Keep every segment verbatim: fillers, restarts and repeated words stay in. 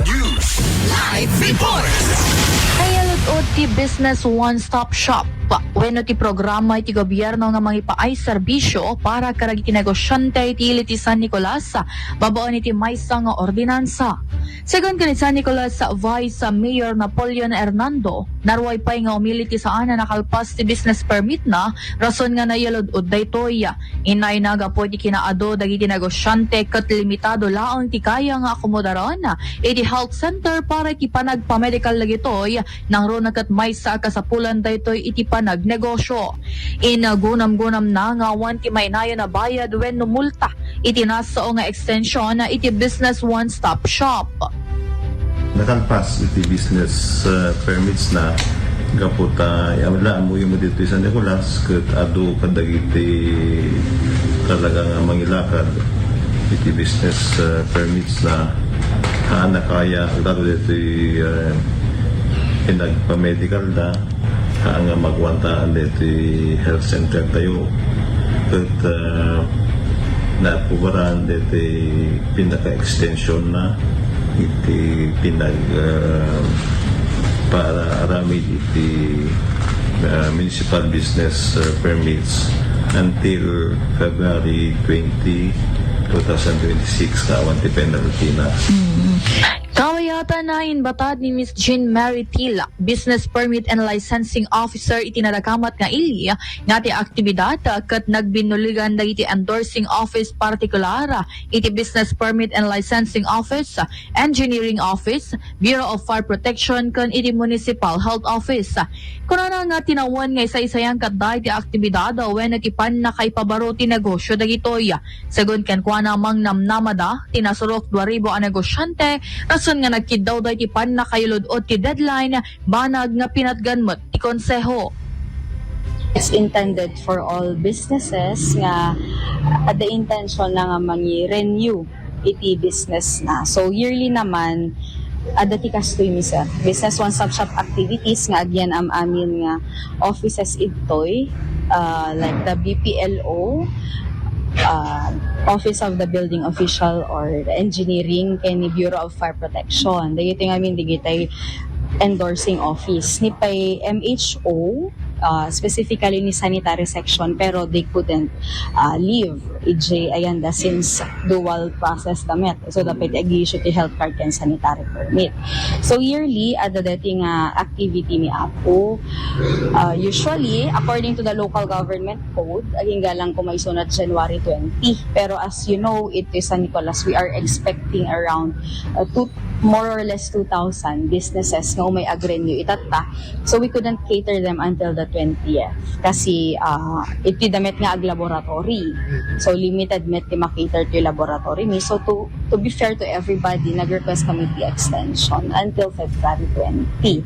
News Live Report. Naialud-od ti Business One Stop Shop wenno ti programa iti gobierno nga mangipaay serbisyo para kadagiti negosyante iti ili ti San Nicolas babaen iti maysa nga ordinansa. Segun ken ni San Nicolas Vice Mayor Napoleon Hernando, naruay pay nga umili ti saan a nakalpas ti business permit na rason nga naialud-od daytoy. Inayna gapu iti kinaadu dagiti negosyante ket limitado laeng ti kaya nga akomodaran iti health center para iti panagpamedikal dagitoy, nangruna ket maysa a kasapulan daytoy iti panagnegosyo. Inagunamgunamna nga awan ti mainayon a bayad wenno multa iti nasao nga ekstension iti Business One Stop Shop. Nakalpas iti business, uh, permits na gapu ta, ya, wala, amuyo mo dito San Nicolas, ket adu kadagiti talaga nga mangilakad iti business, uh, permits na haan a kaya, lalo dito, uh, pinagpamedical na, haan nga magwantaan dito health center tayo. Ket, uh, naaprobaran dito pinaka-extension na iti pinag, ah, para aramid iti, ah, municipal business, ah, permits until February twenty, two thousand twenty-six, nga awan ti penalty na. Mm. Kawayatan na inbatad ni Miss Jean Mary Tila, Business Permit and Licensing Officer iti nadakamat nga ili, nga ti aktibidad ket nagbinnuligan dagiti endorsing office, partikular iti Business Permit and Licensing Office, Engineering Office, Bureau of Fire Protection ken iti Municipal Health Office. Kunana nga tinawen nga isaysayan ket dayta ti aktibidad wenno ti pannakaipabaro ti negosyo dagitoy. Segun kenkuana, mangnamnamada ti nasurok dua ribu a negosyante rason nga nagkiddawda iti pannakaialud-od ti deadline, banag nga pinatgan met ti konseho. It's intended for all businesses nga adda intention na nga mangi-renew iti business na. So, yearly naman, adda ti kastoy, mi, sir. Business One Stop Shop activities nga agyan-am-amin nga offices idtoy, uh, like the B P L O, uh, Office of the Building Official or the Engineering, ken ni Bureau of Fire Protection. Dagiti ngamin, dagiti endorsing office. Ni pay M H O, uh, specifically ni sanitary section, pero they couldn't, uh, leave. Ijay ayanda since dual process da met. So, dapat ag-issue ti health card ken sanitary permit. So, yearly, adda deti nga activity ni Apo. Uh, usually, according to the local government code, agingga lang koma isunat January twenty. Pero as you know, it is San Nicolas, we are expecting around, uh, two, more or less two thousand businesses nga umay ag-renew itatta. So we couldn't cater them until the twentieth kasi, ah, iti da met nga ag-laboratory. So limited met ti makater ti laboratory mi. So to, to be fair to everybody, nag-request kami ti extension until February twenty.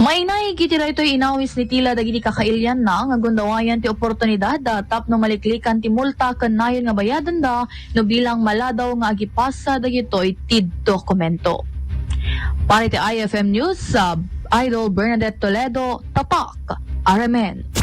Mainaig iti daytoy inawis ni Tila dagiti kakailianna nga gundawayan ti oportunidad tapno maliklikan ti multa ken nayon nga bayadenda no bilang maladaw nga agipasa dagitoy ti dokumento. Para iti I F M News, uh, Idol Bernadette Toledo, Tatak, R M N.